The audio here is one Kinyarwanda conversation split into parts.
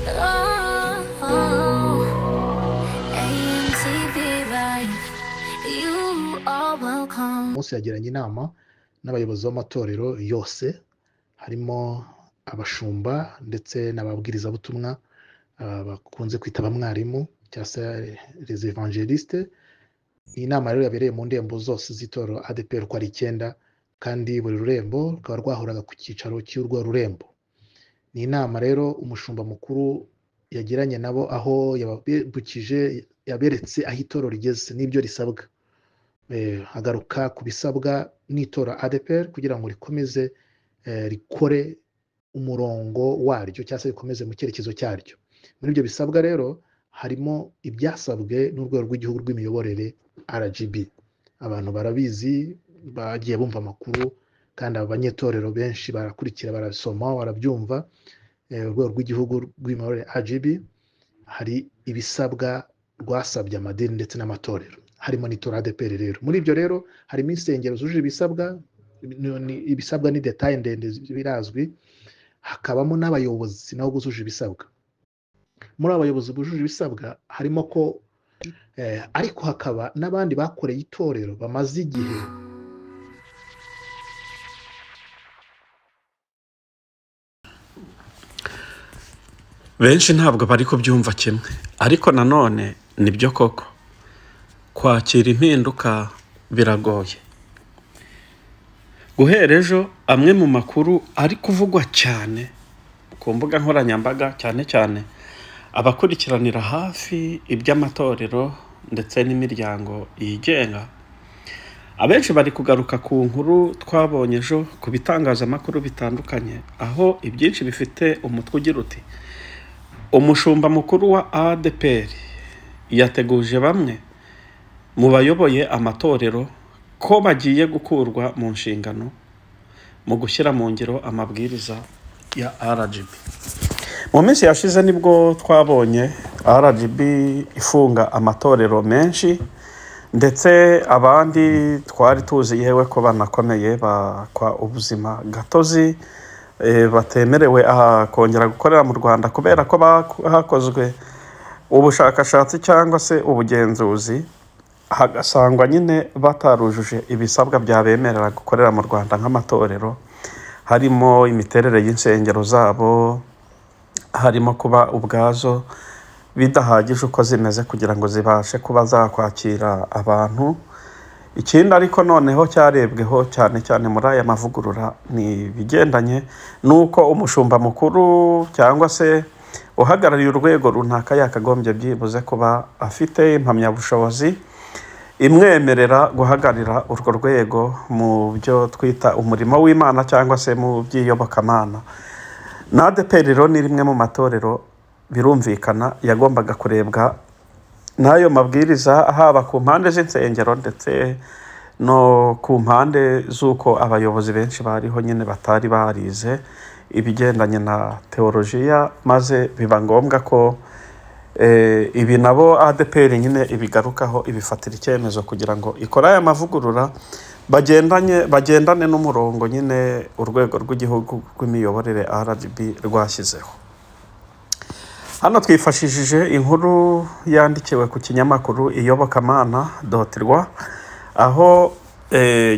Oh, AMTV Life, you are welcome. Munsi yagiranye inama n'abayobozi b'amatorero yose, harimo abashumba ndetse n'ababwirizabutumwa, bakunze kwita abamwarimu cyangwa se les évangélistes. Iyi nama rero yabereye mu ndembo zose z'itorero ADEPR uko ari 9, kandi buri rurembo rukaba rwahuraga ku cyicaro cy'urwo rurembo. Ni inama rero umushumba mukuru yagiranye nabo, aho yababukije, yaberetse aho itorero rigeze n'ibyo risabwa. Agaruka ku bisabwa n'itorero ADEPR kugira ngo rikomeze, rikore umurongo waryo cyangwa se rikomeze mu cyerekezo cyaryo. Muri ibyo bisabwa rero harimo ibyasabwe n'urwego rw'igihugu rw'imiyoborere RGB. Abantu barabizi, bagiye bumva amakuru, kandi abanyetorero benshi barakurikira, barasoma, barabyumva. Urwego rw'igihugu rw'imiyoborere RGB hari ibisabwa rwasabye amadini ndetse n'amatorero, harimo n'itorero ADEPR. Rero muri ibyo rero harimo insengero zujuje ibisabwa, ibisabwa ni detail ndende birazwi, hakabamo n'abayobozi nabo bujuje ibisabwa. Muri abo bayobozi bujuje ibisabwa harimo ko, ariko hakaba n'abandi bakoreye itorero bamaze igihe. Benshi ntabwo bari kubyumva kimwe, ariko nanone nibyo koko kwakira impinduka biragoye. Guhera ejo amwe mu makuru ari kuvugwa cyane ku mbuga nkoranyambaga, cyane cyane abakurikiranira hafi iby'amatorero ndetse n'imiryango yigenga, abenshi bari kugaruka ku nkuru twabonye ejo ku bitangazamakuru bitandukanye, aho ibyinshi bifite umutwe ugira uti: umushumba mukuru wa ADEPR yateguje bamwe mu bayoboye amatorero ko bagiye gukurwa mu nshingano mu gushyira mu ngiro amabwiriza ya RGB. Mu minsi yashize nibwo twabonye RGB ifunga amatorero menshi, ndetse abandi twari tuzi yewe ko banakomeye bakwa ubuzima gatozi, batemerewe kongera gukorera mu Rwanda kubera ko hakozwe ubushakashatsi cyangwa se ubugenzuzi, hagasangwa nyine batarujuje ibisabwa byabemerera gukorera mu Rwanda nk'amatorero, harimo imiterere y'insengero zabo, harimo kuba ubwazo bidahagije uko zimeze kugira ngo zibashe kuba zakwakira abantu. Ikindi ariko noneho cyarebweho cyane cyane muri aya mavugurura ni ibigendanye n'uko umushumba mukuru cyangwa se uhagarariye urwego runaka yakagombye byibuze kuba afite impamyabushobozi imwemerera guhagararira urwo rwego mu byo twita umurimo w'Imana cyangwa se mu by'iyobokamana. Na ADEPR rero ni rimwe mu matorero birumvikana yagombaga kurebwa n'ayo mabwiriza, haba ku mpande z'insengero ndetse no ku mpande z'uko abayobozi benshi bariho nyine batari barize ibigendanye na teolojiya, maze biba ngombwa ko ibi nabo ADEPR nyine ibigarukaho, ibifatira icyemezo kugira ngo ikore aya mavugurura bagendane n'umurongo nyine urwego rw'igihugu rw'imiyoborere RGB rwashyizeho. Hano twifashishije inkuru yandikiwe ku kinyamakuru iyobokamana.rwa, aho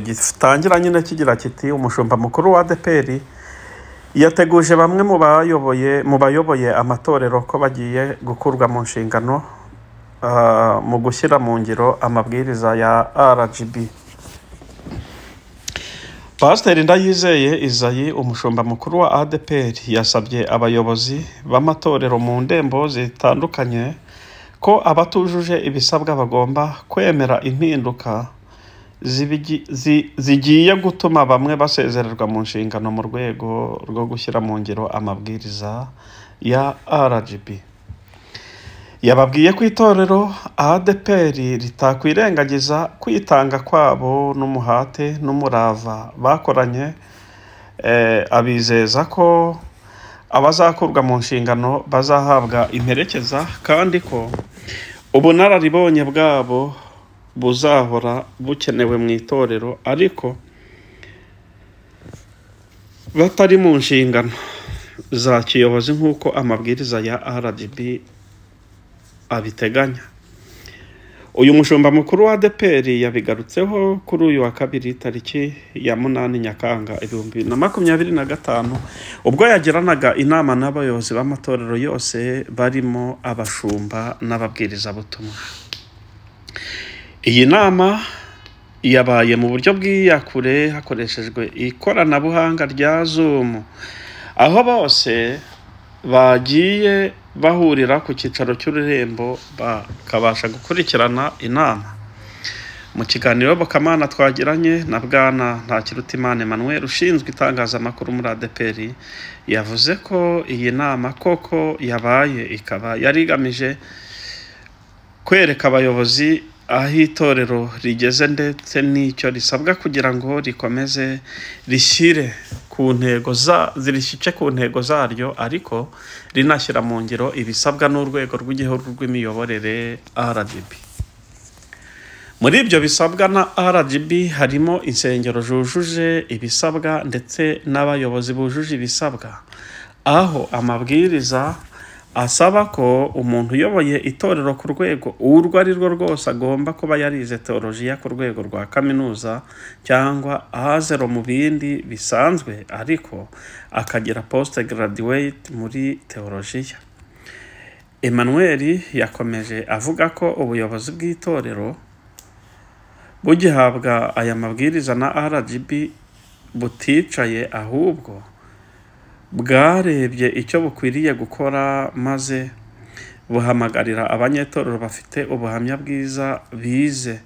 gitangira nyine kigira kiti: umushumba mukuru wa ADEPR yateguje bamwe mu bayoboye amatorero ko bagiye gukurwa mu nshingano mu gushyira mu ngiro amabwiriza ya RGB. Pasiteri Ndayizeye Isaie, umushumba mukuru wa ADEPR, yasabye abayobozi b'amatorero mu ndembo zitandukanye ko abatujuje ibisabwa bagomba kwemera impinduka zigiye gutuma bamwe basezererwa mu nshingano mu rwego rwo gushyira mu ngiro amabwiriza ya RGB. Yababwiye ko itorero ADEPR ritakwirengagiza kwitanga kwabo n'umuhate n'umurava bakoranye, abizeza ko abazakurwa mu nshingano bazahabwa imperekeza, kandi ko ubunararibonye bwabo buzahora bukenewe mu itorero ariko batari mu nshingano. za kiyobozi nk'uko amabwiriza ya RGB abiteganya. Uyu mushumba mukuru wa ADEPR yabigarutseho kuri uyu wa kabiri tariki ya 8 Nyakanga 2025 ubwo yagiranaga inama n'abayobozi b'amatorero yose barimo abashumba n'ababwirizabutumwa. Iyi nama yabaye mu buryo bw'iyakure hakoreshejwe ikoranabuhanga rya Zoom, aho bose bagiye bahurira ku cyicaro cy'ururembo bakabasha gukurikirana inama. Mu kiganiro Iyobokamana twagiranye na Bwana Ntakirutimana Emmanuel ushinzwe itangazamakuru muri ADEPR, yavuze ko iyi nama koko yabaye ikaba yari igamije kwereka abayobozi aho itorero rigeze ndetse n'icyo risabwa kugira ngo rikomeze rishyire ku ntego zirishyike ku ntego zaryo, ariko rinashyira mu ngiro ibisabwa n'urwego rw'igihugu rw'imiyoborere RGB. Muri ibyo bisabwa na RGB harimo insengero zujuje ibisabwa ndetse n'abayobozi bujuje ibisabwa, aho amabwiriza asaba ko umuntu uyoboye itorero ku rwego urwo ari rwo rwose agomba kuba yarize teolojiya ku rwego rwa kaminuza cyangwa A0 mu bindi bisanzwe, ariko akagira post graduate muri teolojiya. Emmanuel yakomeje avuga ko ubuyobozi bw'itorero bugihabwa aya mabwiriza na RGB buticaye, ahubwo bwarebye icyo bukwiriye gukora maze buhamagarira abanyetorero bafite ubuhamya bwiza bize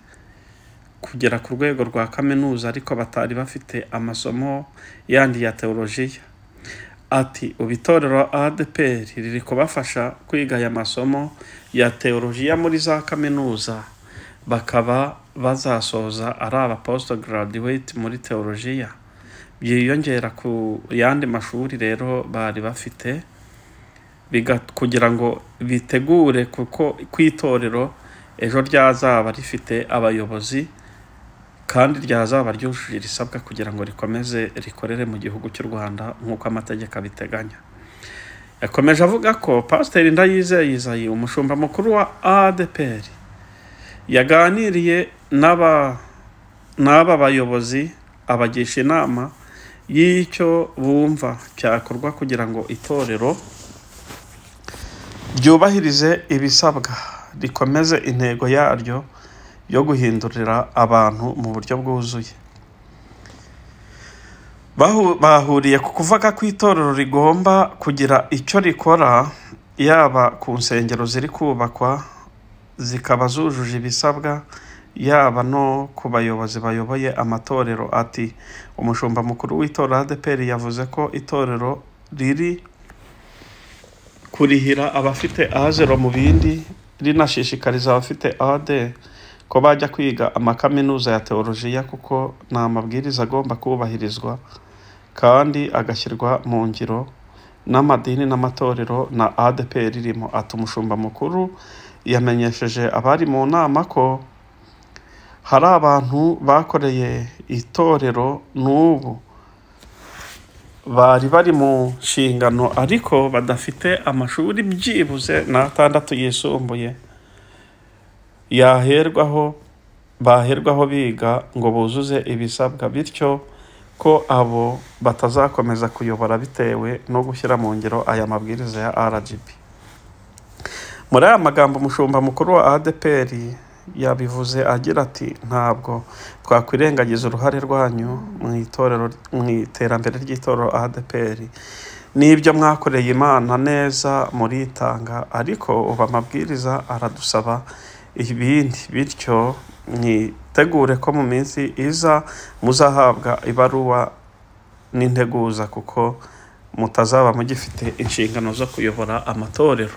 kugera ku rwego rwa kaminuza ariko batari bafite amasomo yandi ya teolojiya. Ati ubu itorero ADEPR riri kubafasha kwiga aya masomo ya teolojiya muri za kaminuza, bakaba bazasoza ari aba post graduate muri teolojiya, byiyongera ku yandi mashuri rero bari bafite, kugira ngo bitegure kuko ku itorero ejo ryazaba rifite abayobozi kandi ryazaba ryujuje irisabwa kugira ngo rikomeze rikorere mu gihugu cy'u Rwanda nk'uko amategeko abiteganya. Yakomeje avuga ko Pasiteri Ndayizeye Isaie, umushumba mukuru wa ADEPR, yaganiriye n'aba bayobozi abagisha inama y'icyo bumva cyakorwa kugira ngo itorero ryubahirize ibisabwa, rikomeze intego yaryo yo guhindurira abantu mu buryo bwuzuye. Bahuriye ku kuvuga ko itorero rigomba kugira icyo rikora, yaba ku nsengero ziri kubakwa zikaba zujuje ibisabwa, yaba no ku bayobozi bayoboye amatorero. Ati umushumba mukuru w'itorero ADEPR yavuze ko itorero riri kurihira abafite A0 mu bindi, rinashishikariza abafite AD ko bajya kwiga amakaminuza ya teolojiya, kuko ni amabwiriza agomba kubahirizwa kandi agashyirwa mu ngiro n'amadini n'amatorero na ADEPR irimo. Ati umushumba mukuru yamenyesheje abari mu nama ko hari abantu bakoreye itorero n'ubu bari bari mu nshingano ariko badafite amashuri byibuze n'atandatu yisumbuye baherwaho biga ngo buzuze ibisabwa, bityo ko abo batazakomeza kuyobora bitewe no gushyira mu ngiro aya mabwiriza ya RGB. Muri aya magambo umushumba mukuru wa ADEPR yabivuze agira ati ntabwo twakwirengagiza uruhare rwanyu mu iterambere ry'itorero ADEPR n'ibyo mwakoreye Imana neza muritanga, ariko ubu amabwiriza aradusaba ibindi, bityo mwitegure ko mu minsi iza muzahabwa ibaruwa n'integuza kuko mutazaba mugifite inshingano zo kuyobora amatorero.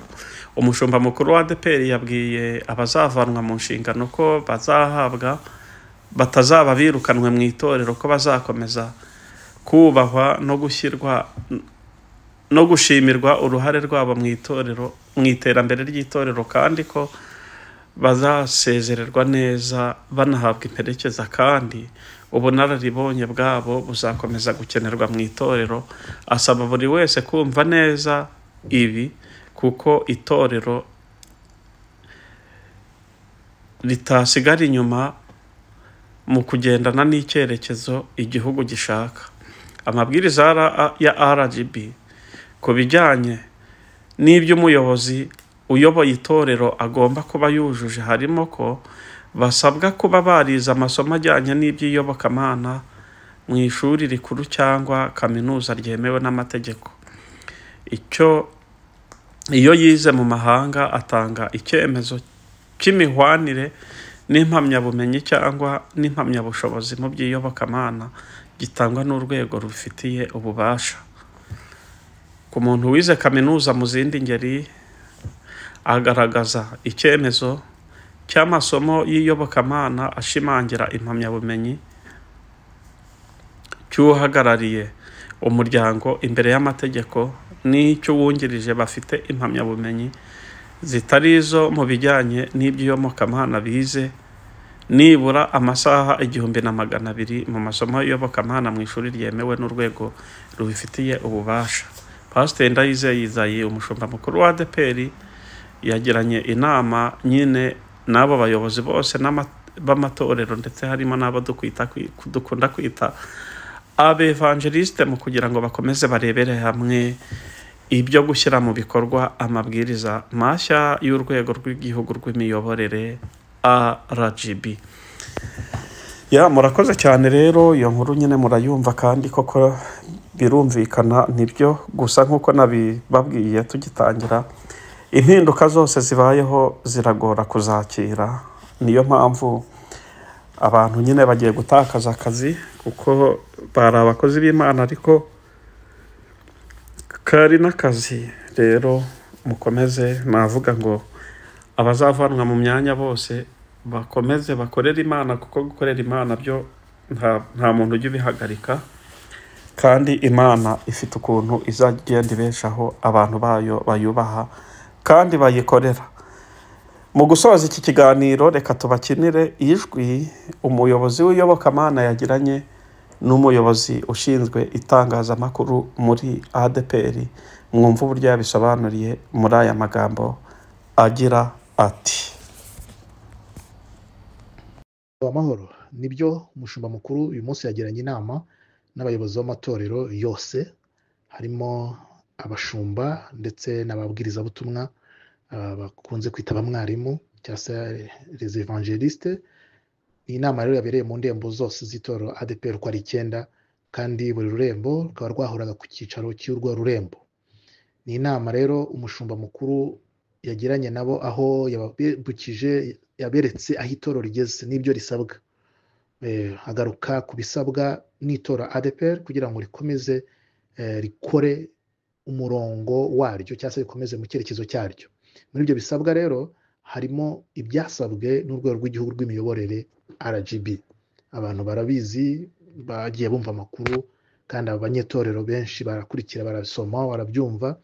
Umushumba mukuru wa ADEPR yabwiye abazavanwa mu nshingano ko batazaba birukanwe mu itorero, ko bazakomeza kubahwa no gushyirwa no gushimirwa uruhare rwabo mu itorero, mu iterambere ry'itorero, kandi ko bazasezererwa neza banahabwa imperekeza, kandi Ubunararibonye bwabo buzakomeza gukenerwa mu itorero. Asaba buri wese kumva neza ibi, kuko itorero ritasigara inyuma mu kugendana n'icyerekezo igihugu gishaka. Amabwiriza ya RGB ku bijyanye n'ibyo umuyobozi uyoboye itorero agomba kuba yujuje, harimo ko basabwa kuba barize amasomo ajyanye n'iby'iyobokamana mu ishuri rikuru cyangwa kaminuza ryemewe n'amategeko. Icyo iyo yize mu mahanga atanga icyemezo cy'imihwanire n'impamyabumenyi cyangwa n'impamyabushobozi mu by'iyobokamana gitangwa n'urwego rubifitiye ububasha. Ku muntu wize kaminuza mu zindi ngeri, agaragaza icyemezo cy'amasomo y'iyobokamana ashimangira impamyabumenyi cy'uhagarariye umuryango imbere y'amategeko n'icy'uwungirije bafite impamyabumenyi zitari izo mu bijyanye n'iby'iyobokamana bize nibura amasaha 1200 mu masomo y'iyobokamana mu ishuri ryemewe n'urwego rubifitiye ububasha. Pasiteri Ndayizeye Isaie, umushumba mukuru wa ADEPR, yagiranye inama nyine n'abo bayobozi bose b'amatorero, ndetse harimo n'abo dukunda kwita abevangeliste, mu kugira ngo bakomeze barebere hamwe ibyo gushyira mu bikorwa amabwiriza mashya y'urwego rw'igihugu rw'imiyoborere RGB. Ya, murakoze cyane rero, iyo nkuru nyine murayumva kandi koko birumvikana nibyo. Gusa nk'uko nabibabwiye tugitangira, impinduka zose zibayeho ziragora kuzakira. Niyo mpamvu abantu nyine bagiye gutakaza akazi, kuko bari abakozi b'Imana ariko kari n'akazi. Rero mukomeze, navuga ngo abazavanwa mu myanya bose bakomeze bakorere Imana, kuko gukorera Imana byo nta muntu ujya ubihagarika, kandi Imana ifite ukuntu izagenda ibeshaho abantu bayo bayubaha kandi bayikorera. Mu gusoza iki kiganiro, reka tubakinire ijwi umuyobozi w'iyobokamana yagiranye n'umuyobozi ushinzwe itangazamakuru muri ADEPR, mwumva uburyo yabisobanuriye muri aya magambo agira ati: Amahoro. Nibyo, umushumba mukuru uyu munsi yagiranye inama n'abayobozi b'amatorero yose, harimo abashumba ndetse n'ababwirizabutumwa bakunze kwita abamwarimu cyangwa se les evangelistes. Iyi nama rero yabereye mu ndembo zose z'itorero ADEPR uko ari 9, kandi buri rurembo rukaba rwahuraga ku cyicaro cy'urwo rurembo. Ni inama rero umushumba mukuru yagiranye nabo, aho yababukije, yaberetse aho itorero rigeze n'ibyo risabwa. Agaruka ku bisabwa n'itorero ADEPR kugira ngo rikomeze rikore umurongo waryo cyangwa se rikomeze mu cyerekezo cyaryo. Muri ibyo bisabwa rero harimo ibyasabwe n'urwego rw'igihugu rw'imiyoborere RGB. Abantu barabizi, bagiye bumva amakuru, kandi abanyetorero benshi barakurikira, barasoma, barabyumva.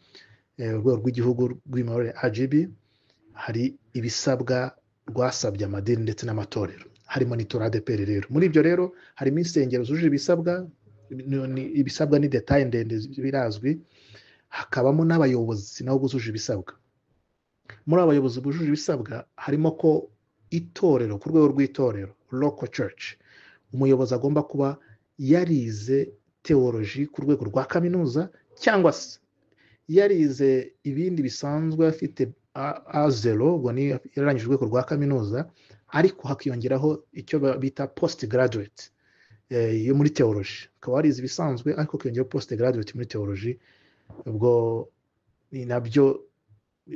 Urwego rw'igihugu rw'imiyoborere RGB hari ibisabwa rwasabye amadini ndetse n'amatorero, harimo n'itorero ADEPR. Rero muri ibyo rero harimo insengero zujuje ibisabwa, ibisabwa ni detail ndende birazwi, hakabamo n'abayobozi nabo bujuje ibisabwa. Muri abo bayobozi bujuje ibisabwa harimo ko itorero ku rwego rw'itorero local church, umuyobozi agomba kuba yarize theology ku rwego rwa kaminuza cyangwa se yarize ibindi bisanzwe afite A0, ubwo ni yarangije urwego rwa kaminuza, ariko hakiyongeraho icyo bita post graduate yo muri theology. Akaba warize ibisanzwe ariko ukiyongeraho post graduate muri theology, ubwo ni nabyo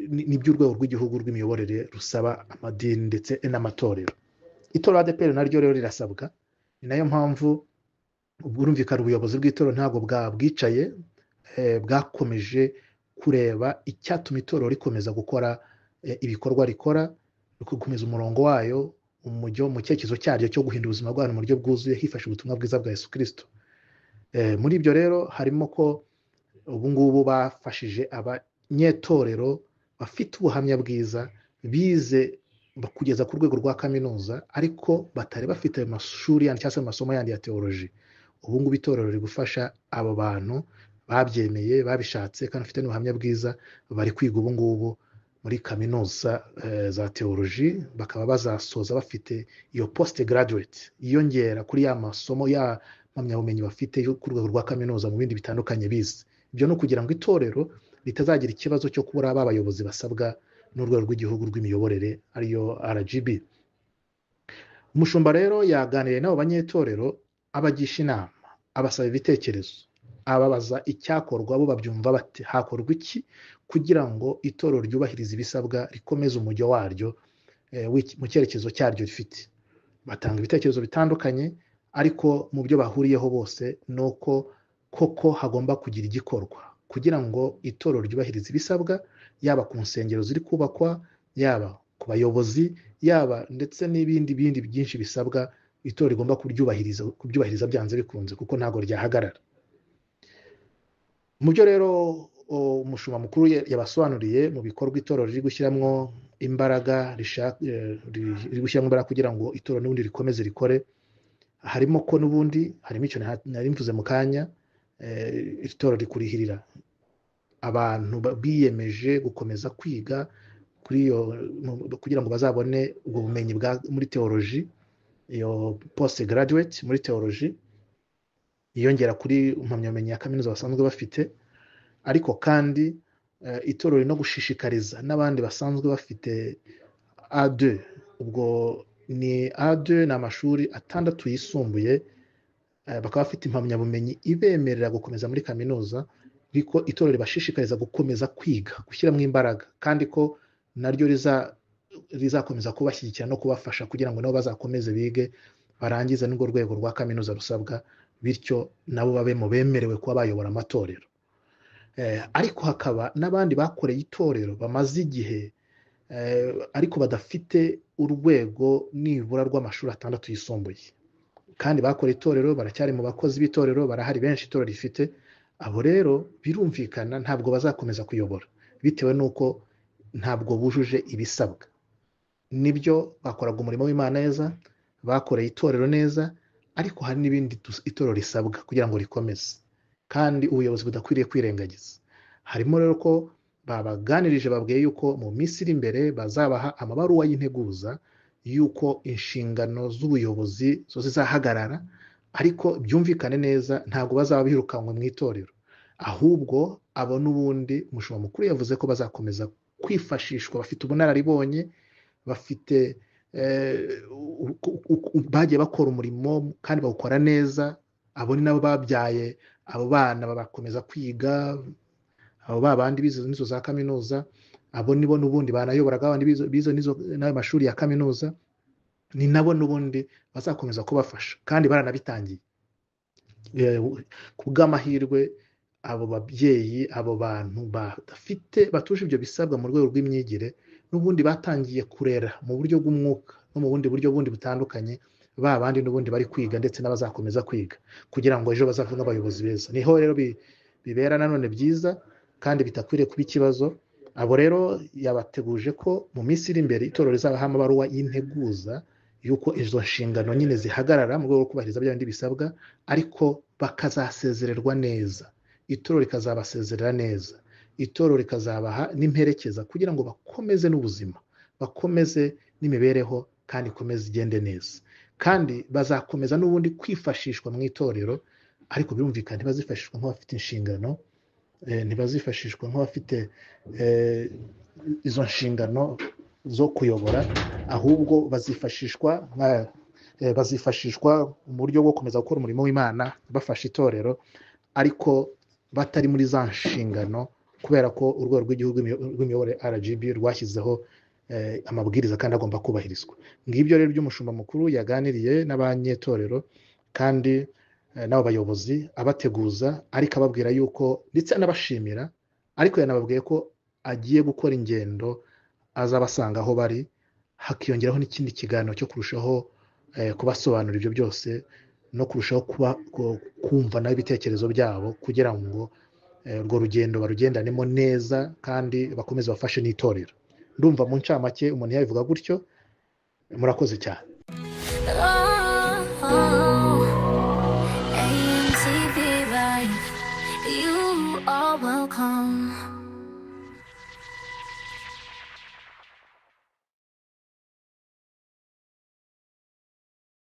ni by'urwego rw'igihugu rw'imiyoborere rusaba amadini ndetse n'amatorero. Itorero ADEPR naryo rero rirasabwa. Ni nayo mpamvu urumvikana ubuyobozi bw'itorero ntabwo bwicaye, bwakomeje kureba icyatuma itorero rikomeza gukora ibikorwa rikora, gukomeza umurongo wayo mu cyerekezo cyaryo cyo guhindura ubuzima bw'abantu mu buryo bwuzuye hifashishijwe ubutumwa bwiza bwa Yesu Kristo. Muri ibyo rero harimo ko ubu ngubu bafashije abanyetorero bafite ubuhamya bwiza, bize kugeza ku rwego rwa kaminuza, ariko batari bafite ayo mashuri yandi cyangwa se amasomo yandi ya teoloji. Ubu ngubu itorero riri gufasha abo bantu babyemeye, babishatse kandi bafite n'ubuhamya bwiza, bari kwiga ubu ngubu muri kaminuza za teoloji, bakaba bazasoza bafite iyo post graduate yiyongera kuri ya masomo ya mpamyabumenyi bafite yo ku rwego rwa kaminuza mu bindi bitandukanye bize. Ibyo ni ukugira ngo itorero ritazagira ikibazo cyo kubura ba bayobozi basabwa n'urwego rw'igihugu rw'imiyoborere, ariyo RGB. Umushumba rero yaganiriye n'abo banyetorero, abagisha inama, abasaba ibitekerezo, ababaza icyakorwa, bo babyumva bate, hakorwa iki kugira ngo itorero ryubahirize ibisabwa, rikomeze umujyo waryo mu cyerekezo cyaryo rifite. Batanga ibitekerezo bitandukanye, ariko mu byo bahuriyeho bose ni uko koko hagomba kugira igikorwa kugira ngo itorero ryubahirize ibisabwa, yaba ku nsengero ziri kubakwa, yaba ku bayobozi, yaba ndetse n'ibindi bindi byinshi bisabwa, itorero rigomba kubyubahiriza byanze bikunze, kuko ntabwo ryahagarara. Mu byo rero umushumba mukuru yabasobanuriye mu bikorwa itorero riri gushyiramo imbaraga, riri gushyiramo imbaraga kugira ngo itorero n'ubundi rikomeze rikore, harimo ko n'ubundi harimo icyo nari mvuze mu kanya, itorero rikurihirira abantu biyemeje gukomeza kwiga kuri iyo, kugira ngo bazabone ubwo bumenyi bwa muri teoloji, iyo post graduate muri teoloji yiyongera kuri impamyabumenyi ya kaminuza basanzwe bafite. Ariko kandi itorero no gushishikariza n'abandi basanzwe bafite A2, ubwo ni A2, ni amashuri 6 yisumbuye, bakaba bafite impamyabumenyi ibemerera gukomeza muri kaminuza, ariko itorero ribashishikariza gukomeza kwiga, gushyiramo imbaraga, kandi ko naryo rizakomeza kubashyigikira no kubafasha kugira ngo nabo bazakomeze bige barangize n'urwo rwego rwa kaminuza rusabwa, bityo nabo babe mu bemerewe kuba bayobora amatorero. Ariko hakaba n'abandi bakoreye itorero bamaze igihe, ariko badafite urwego nibura rw'amashuri 6 yisumbuye, kandi bakoreye itorero, baracyari mu bakozi b'itorero, barahari benshi itorero rifite. Abo rero birumvikana ntabwo bazakomeza kuyobora bitewe n'uko ntabwo bujuje ibisabwa. Nibyo bakoraga umurimo w'Imana neza, bakoreye itorero neza, ariko hari n'ibindi itorero risabwa kugira ngo rikomeze, kandi ubuyobozi budakwiriye kwirengagiza. Harimo rero ko babaganirije, babwiye yuko mu minsi iri imbere bazabaha amabaruwa y'integuza yuko inshingano z'ubuyobozi zo zizahagarara, ariko byumvikane neza ntabwo bazaba birukanwe mu itorero, ahubwo abo n'ubundi umushumba mukuru yavuze ko bazakomeza kwifashishwa, bafite ubunararibonye, bafite bagiye bakora umurimo kandi bawukora neza. Abo ni nabo babyaye abo bana babakomeza kwiga, abo babandi bize nizo za kaminuza, abo nibo n'ubundi banayoboraga abandi bize nizo n'ayo mashuri ya kaminuza, ni nabo n'ubundi bazakomeza kubafasha kandi baranabitangiye. Ku bw'amahirwe abo babyeyi, abo bantu badafite, batuje ibyo bisabwa mu rwego rw'imyigire, n'ubundi batangiye kurera mu buryo bw'umwuka no mu bundi buryo bundi butandukanye, ba bandi n'ubundi bari kwiga ndetse n'abazakomeza kwiga kugira ngo ejo bazavemo abayobozi beza. Niho rero bibera nanone byiza kandi bitakwiriye kuba ikibazo. Abo rero yabateguje ko mu minsi iri imbere itorero rizabaha amabaruwa y'integuza yuko izo nshingano nyine zihagarara mu rwego rwo kubahiriza bya bindi bisabwa, ariko bakazasezererwa neza, itorero rikazabasezerera neza, itorero rikazabaha n'imperekeza kugira ngo bakomeze n'ubuzima, bakomeze n'imibereho kandi ikomeze igende neza. Kandi bazakomeza n'ubundi kwifashishwa mu itorero, ariko birumvikana ntibazifashishwa nk'abafite inshingano, ntibazifashishwa nk'abafite izo nshingano zo kuyobora, ahubwo bazifashishwa mu buryo bwo gukomeza gukora umurimo w'Imana, bafasha itorero, ariko batari muri za nshingano, kubera ko urwego rw'igihugu rw'imiyoborere RGB rwashyizeho amabwiriza kandi agomba kubahirizwa. Ngibyo rero by'umushumba mukuru yaganiriye n'abanyetorero kandi n'abo bayobozi, abateguza, ariko ababwira yuko ndetse anabashimira, ariko yanababwiye ko agiye gukora ingendo azabasanga aho bari, hakiyongeraho n'ikindi kiganiro cyo kurushaho kubasobanurira ibyo byose no kurushaho kumva nawe ibitekerezo byabo, kugira ngo urwo rugendo barugendanemo neza kandi bakomeze bafashe n'itorero. Ndumva mu ncamake umuntu yabivuga gutyo. Murakoze cyane. Oh, oh, AMTV Life, you are welcome.